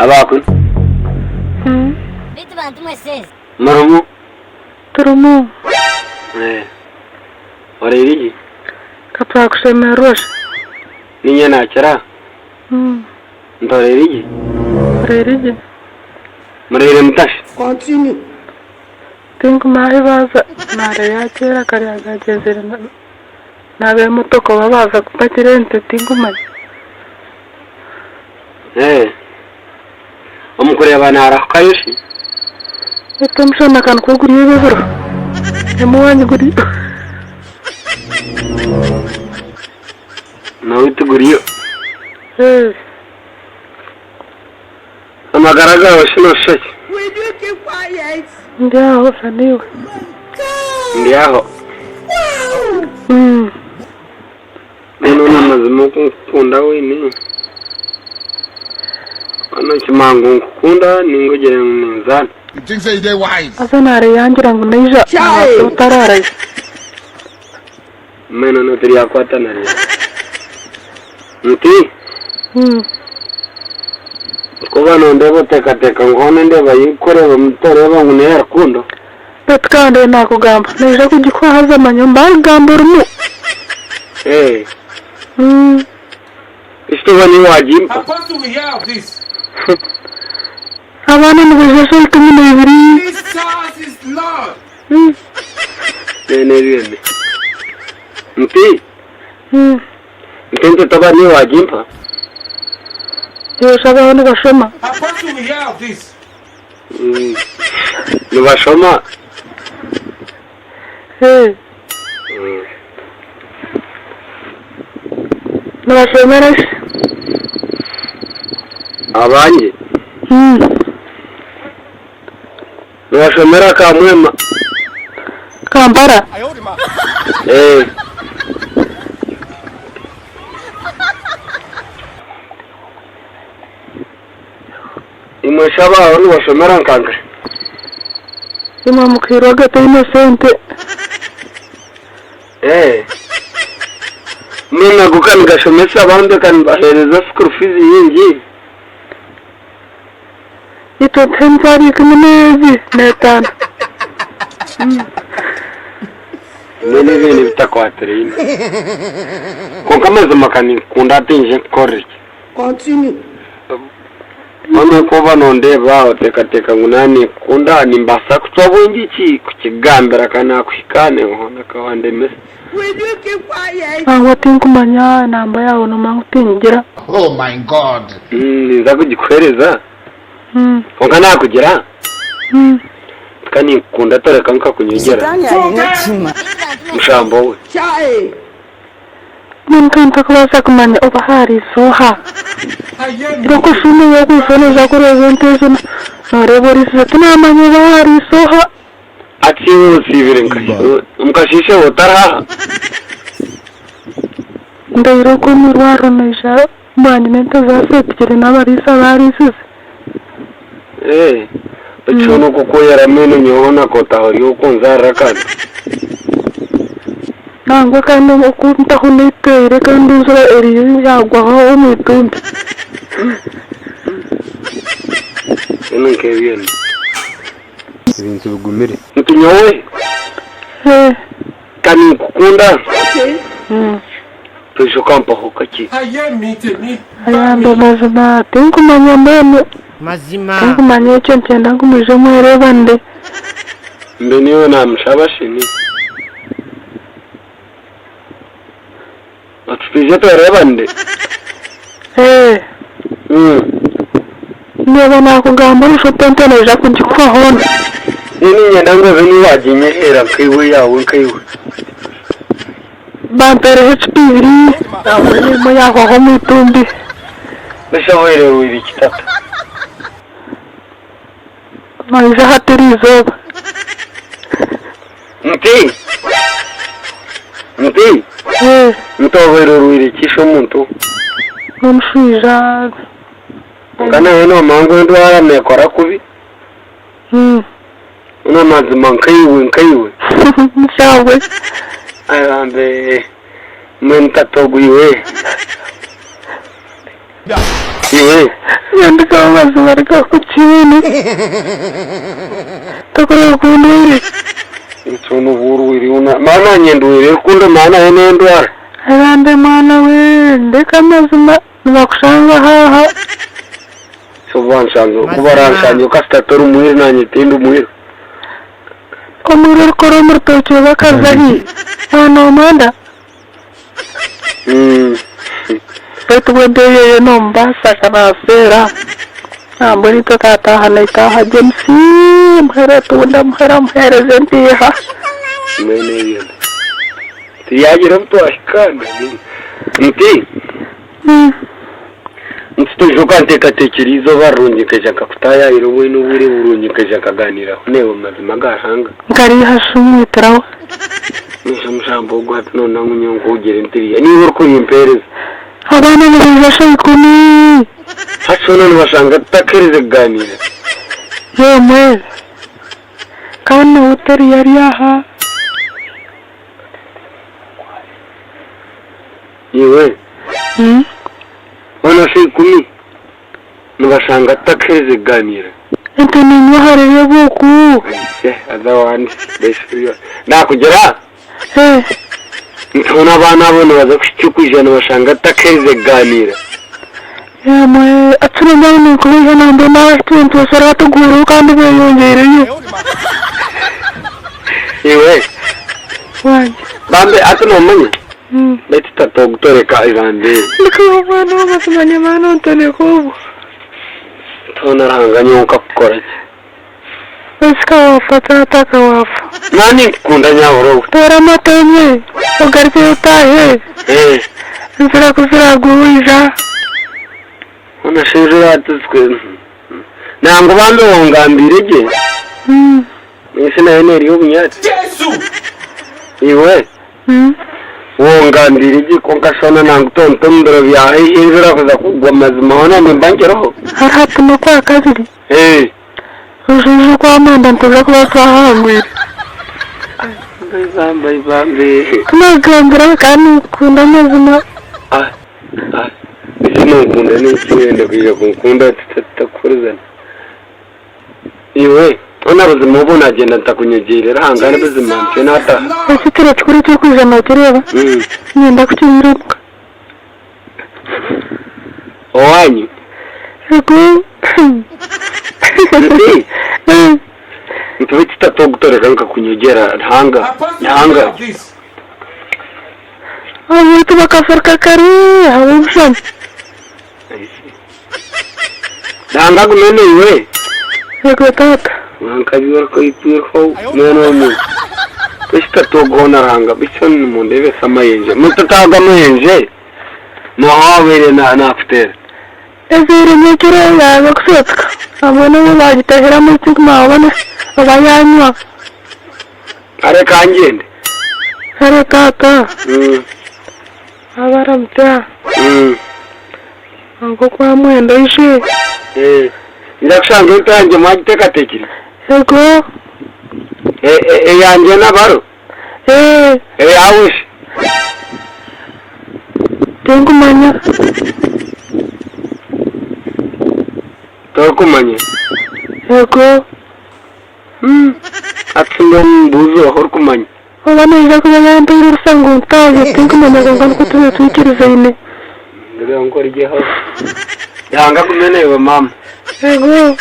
Abakunu. Beitu bantu mwe seezi. Murimu? Turimu. Eh. Oraire gye? Ka twakushemererwa shi. Niinye naakira? Ntoreire gye? Oraire gye? Muraire muta shi? Continue. Tinkumanya ahi baaza naareeba kera kariya kagyenzire n'abemotoka oba baaza kupakira ente tinkumanya. Eh. Omu kureeba naarahukayo shi? Beitu omushana ka nikwo guri ebi ebiro, n'owaanyu guriyo. N'owaitu guriyo. Eh. Amagara gaawe shi nooshusha ki? Will you keep quiet? Ndi aho sha naiwe. Ndi aho. Mm. Mbwenu n'amazima oku nkukunda weine. Nokimanya ngu nkukunda ninga ogire ngu ninzaana. You think say you dey wise? Haza naareyangira ngu naija Chai! noobaasa otaraarayo. Mbwenu no turyakwatana ryari? Nti, Mm. ku oba nondeeba oteekateeka ngu hoona endeeba ei nkukureeba otareeba ngu neeya rukundo? Beitu kandi naakugamba naija kugikuha haza manya mbaagamba orimu. Ee, Mm. eki toba niiwe waagimpa? Apostle, we hear of this. Abaana nibaija shaaha 12. Jesus is Lord. Mm. Mbwenu ebyo mbi. Nti, Mm. nti ente toba niiwe waagimpa? Iwe shi abaana nibashoma? Apostle, we hear of this. Mm. Nibashoma? Ee. Mm. Nibashomera shi? Abangye? Mm. Nibashomera Kamwema. Kampala? Ee. Imwe shi abaaho nibashomera nkanka? Imwe mukairwaga taine sente. Ee. Mbwenu nago ka nigashomesa abandi ka nibaheereza school fees nyingi? Itwe tuha emitwaro 15. Mbwenu ebyo n'ebitakwatiraine. Kwonka amazima ka ninkukunda hati nyije nkukorere ki? Continue. Mbwenu ku oba nondeeba oteekateeka ngu naaba ninkukunda nimbaasa kucwa bwengye ki kukigambira ka naakuhika hoona ka wandemesa. Will you keep quiet? Nangwa tinkumanya enamba yaawe noomanya ngu tingira. Oh my God. Ninza kugikuheereza kwonka naakugira ka ninkukunda toreka nkakunywegyera Sitaani aine ekitima. mushambo we. Chai! Mbwenu ka ntakubaasa kumanya oba hariisa oha. Reero ku oshuuma ou okuriisa nooza kureeba ente ezo nooreeba oriisize tinaamanya oba hariisa oha. Hati iwe osiibire nkahi? Omu kasheeshe waaba otari aha? Ndaire okwo omu irwariro naija bwanyima ente zaaseetukire n'abariisa baariisize. Ee, beitu hoona okwo kwoyera amaino nyowe hoona kotaaha ori okunzaarira akantu. Nangwa kandi oku ntaho neteire kandi enjura eriyo yagwaho omu itumbi. Mbwenu nk'ebyo ni ebintu bigumire. Nti nyowe Ee. ka ninkukunda, toija okampaho kakye. Ayambe mazima tinkumanya mbwenu. Mazima. Tinkumanya ekyo nikyenda ngu mwije mwereebanire. Mbe niiwe naamushaba shi ni? Oti twije twereebanire? Ee. Ndeeba naakugamba orushoto ente noija kugikuha hoona. Nyowe niinyenda ngu obe niiwe waaginyeheera nkaiwe yaawe nkaiwe. Bampeereho ecupa ibiri, nabona emwe yaahwaho omu itumbi. Mbwenu shi oherereire ki tata? Noija hati eriizooba. Nti, nti, Ee. nti oherereire ki shi omuntu? N'omushaija. Kwonka nawe noomanya ngu endwara neekora kubi. Mm. Mbwenu amazima nkaiwe nkaiwe. Nshangwe. Ai bambe mbwenu tata ogu iwe. Iwe. Nyandikaho amazima ariko kukiine. Tokureba oku ndwaire. Ekyo nobu orwaire una maana nanye ndwaire rukundo maana yo nendwara. Ebambe mwana we ndeka amazima nibakushanga haaha. Obu banshanze ku baranshangye kasita tori mwiru nanye tindi mwiru. Omwiru orikukora omu rutookye oba akaza hi? Mwana w'omwenda. Baitu bwe embeera eyo nomubaasa akanaseera nambwenu itwe akataaha naitwe aha James muhere etunda muhere amuhereze empiiha. Mbwenu ebyo tibyagira obu twahika nti nti toija okanteekateekyera eizooba rirungi nkaija nkakutaayaayira obu oine obwire burungi nkaija nkaganiiraho naiwe omu mazima ga Ruhanga. Nkariiha shi omwitiraho. Noija omushambo ogu hati noona ngu nyowe nkuhugire ntiriiha niiwe orikurimpeereza. Abaana nibaija shaaha ikumi. Hati hoona nibashanga tutakaherize kuganiira. Yemwe kandi nawe teriyo ari aha. Iwe, hoona shaaha ikumi nibashanga tutakaherize kuganiira. Ente niinywa ahari Rebuku. Aishe, haza wandi, naakugira nti hoona abaana abo nibaza kuhitsya okwija nibashanga tutakaherize kuganiira. Yemwe, akire naaba ninkubeiha nambwenu abahikire nitweshara batugwireho kandi beyongyeireyo. Iwe, Wangye. Bambe hati noomanya? Beitu tata ogu toreka ejambo eri. Ndikuba omwana w'amazima nyamara nontoneka obwo. Hoona Ruhanga nyowe nkakukora ki? Esi ka waafa taata ka waafa. Naaba ninkukunda nyabura we. Toora amata onywe ogarukyeyo otaahe. Enzira ku ziraagwe waija. Hoona shi enjura hati Nangwa bambe wangambiire gye. Ensi nayo neerya obunyaatsi. Iwe wongambiire gye kwonka shi hoona nangwa tonto omu biro bya haihi enjura kuza kugwa mazima hoona nimba nkiriho. Hari hati n'okwakabiri. Orushusho okwamwenda nituza kuba twahangwire. Bambe bambe. Ku naakugambira kandi ninkukunda amazima. Eki nonkunda n'eki wenda kwija kunkunda tutakuhurizana. Iwe hoona buzima obu nagyenda ntakunyegyeire Ruhanga ni buzima ntyo nataha. Eki kiro kikuru ekirikwija nokireeba? Niinyenda kukinyura omuka. Owaanyu? Ego. Nti nti beitu tata ogu toreka nkakunywegyera Ruhanga Apostle, Ruhanga. hear of this. Abantu bakafuruka kare ahabw'omushana. Ruhanga agume naiwe. Ego taata. Nkabyorokoitwireho mwene omu. Beitu tata ogu hoona Ruhanga beitu nimundeebesa amayenje. Mutataga amayenje nooha owabaire nakuteera? Ezaire nyekiro yaaza kusetseka nambwenu obu bagitahire amaizi nabona oba yanywa. Kare kangyende. Kare taata. Waaba aramutsya. Nk'oku wamwenda oije. Nza kushanga ente yangye mwagiteekateekire? Ego. Eyangye n'abaro? Eyaawe shi? Tinkumanya. Torikumanya? Ego. Hati nimbuuza oha orikumanya? Oba naija kuba yampaire orusa ngu ntaahe tinkumanya kwonka nikwo tube twikirizaine. Ndeeba ngu origye haaho. Ruhanga agume naiwe maama. Ego.